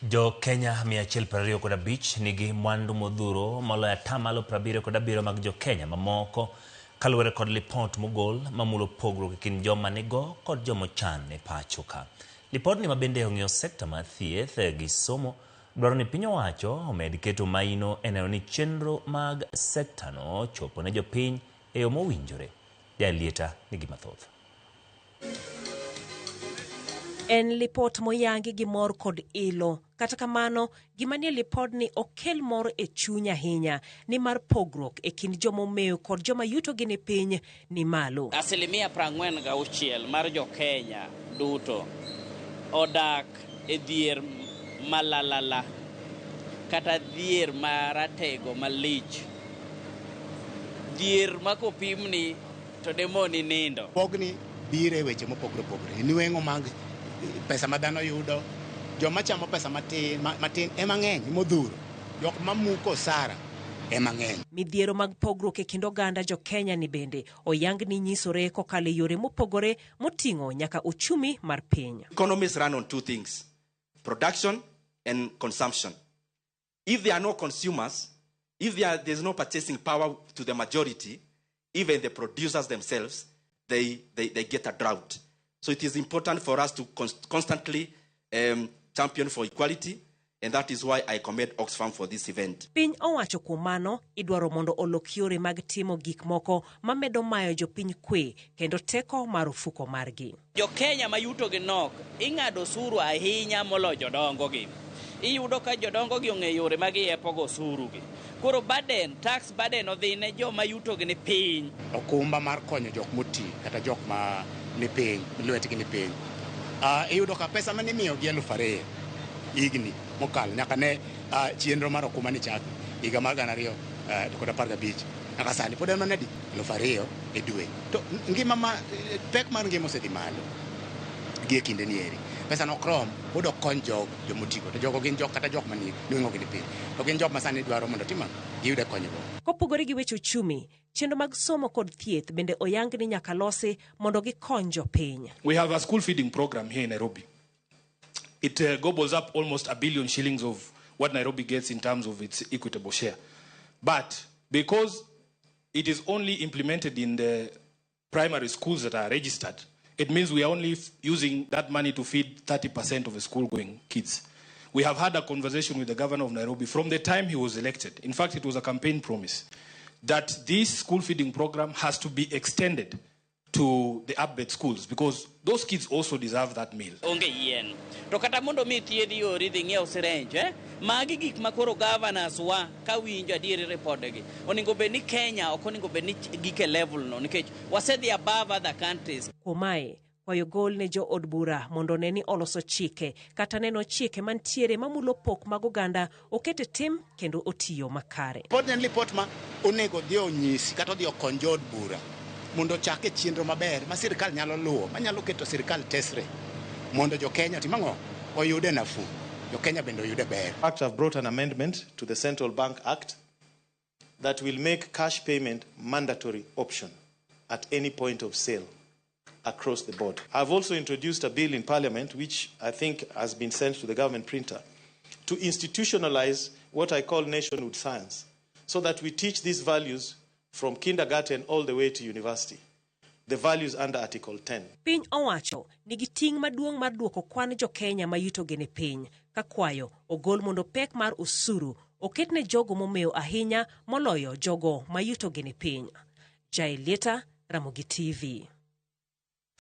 Jo Kenya 125 nigi mwandu modhuro moloyo atamalo 77 mag jo Kenya mamoko kaluwore kod lipot mogol mamulo pogruok e kind joma nigo kod joma ochan e pacho ka. Lipodni ma bende ong'iyo sekta mar thieth gi somo dwaro ni piny owacho omed keto maino e neno ni chenro mag sektano chopo ne jopiny e yo mowinjore. Jael Lieta nigi mathoth. En lipot moyangi gi mor kod ilo. Kata kamano, gima nie lipodni ok kel mor e chuny ahinya, nimar pogruok e kind joma omew kod joma yutogi ni piny ni malo. Asilimia 46 mar jo Kenya duto odak e dhier malalala kata dhier maratego malich. Dhier ma kopimni to demoni nindo. Pogni biro e weche mopogore opogore. Nweng'o mag pesa ma dhano yudo, joma chamo pesa matin, matin ema ng'eny modhuro, jok mamuko osara ema ng'eny. Midhiero mag pogruok e kind oganda jo Kenya ni bende oyang ni nyisore kokalo e yore mopogore moting'o nyaka uchumi mar piny. Economies run on two things, production and consumption. If there are no consumers, if there's no purchasing power to the majority, even the producers themselves, they get a drought. So it is important for us to constantly champion for equality, and that is why I commend Oxfam for this event. Piny owacho kuom mano idwaro mondo olok yore mag timo gik moko mamedo mayo jopiny kwe kendo teko mar ofuko margi. Jo Kenya ma yutogi nok ing'ado osuru ahinya moloyo jodongo gi. Iyudo ka jodongo gi ong'eyo yore ma giepogo osuru gi. Koro burden, tax burden odhi ne joma yutogi ni piny. Okumba mar konyo jok moti kata jok ma ni piny, lwetgi ni piny. Iyudo ka pesa mane imiyogi 2000 higni mokalo nyaka ne chenro mar okumba ni chak higa mar gana ariyo kod apar gabich nyaka sani pod en mana adi? 2000 e dwe. To ngima ma pek mar ngima osedhi malo gi e kinde ni eri. Pesa no ok rom, pod ok kony jogo jomotigo. To jogo gin jok kata jok mani nweng'o gi ni piny. To gin jok ma sani dwaro mondo tim ang'o? Giyude konyruok. Kopogore gi weche uchumi, chenro mag somo kod thieth bende oyang ni nyaka losi mondo gikony jopiny. We have a school feeding program here in Nairobi. It gobbles up almost a billion shillings of what Nairobi gets in terms of its equitable share. But because it is only implemented in the primary schools that are registered, it means we are only using that money to feed 30% of the school-going kids. We have had a conversation with the governor of Nairobi from the time he was elected. In fact, it was a campaign promise that this school feeding program has to be extended to the APBET schools because those kids also deserve that meal. Onge yien. To kata mondo mi thiedhi yori dhi ng'iew syringe, eh? Magi gik ma koro governors wa ka winjo adieri ripodegi. Onego bed ni Kenya ok onego bed ni gike level no nikech wasedhi above other countries. Kuom mae, kwayo gol ne jo od bura mondo one ni oloso chike kata neno chike mantiere mamulo pok mag oganda oket e tim kendo otiyo makare. Pod en lipot ma onego odhi onyisi kata odhi okony jo od bura mondo ochak e chenro maber ma sirkal nyalo luwo manyalo keto sirkal tesre mondo jo Kenya otim ang'o? Oyude nafuu. Jo Kenya bende oyude ber. In fact, I've brought an amendment to the Central Bank Act that will make cash payment mandatory option at any point of sale across the board. I've also introduced a bill in Parliament, which I think has been sent to the government printer, to institutionalize what I call nationhood science, so that we teach these values from kindergarten all the way to university. The values under Article 10. Piny owacho nigi ting' maduong' mar duoko kwan jo Kenya ma yutogi ni piny, ka kwayo ogol mondo pek mar osuru oket ne jogo momewo ahinya moloyo jogo ma yutogi ni piny. Jael Lieta, Ramogi TV.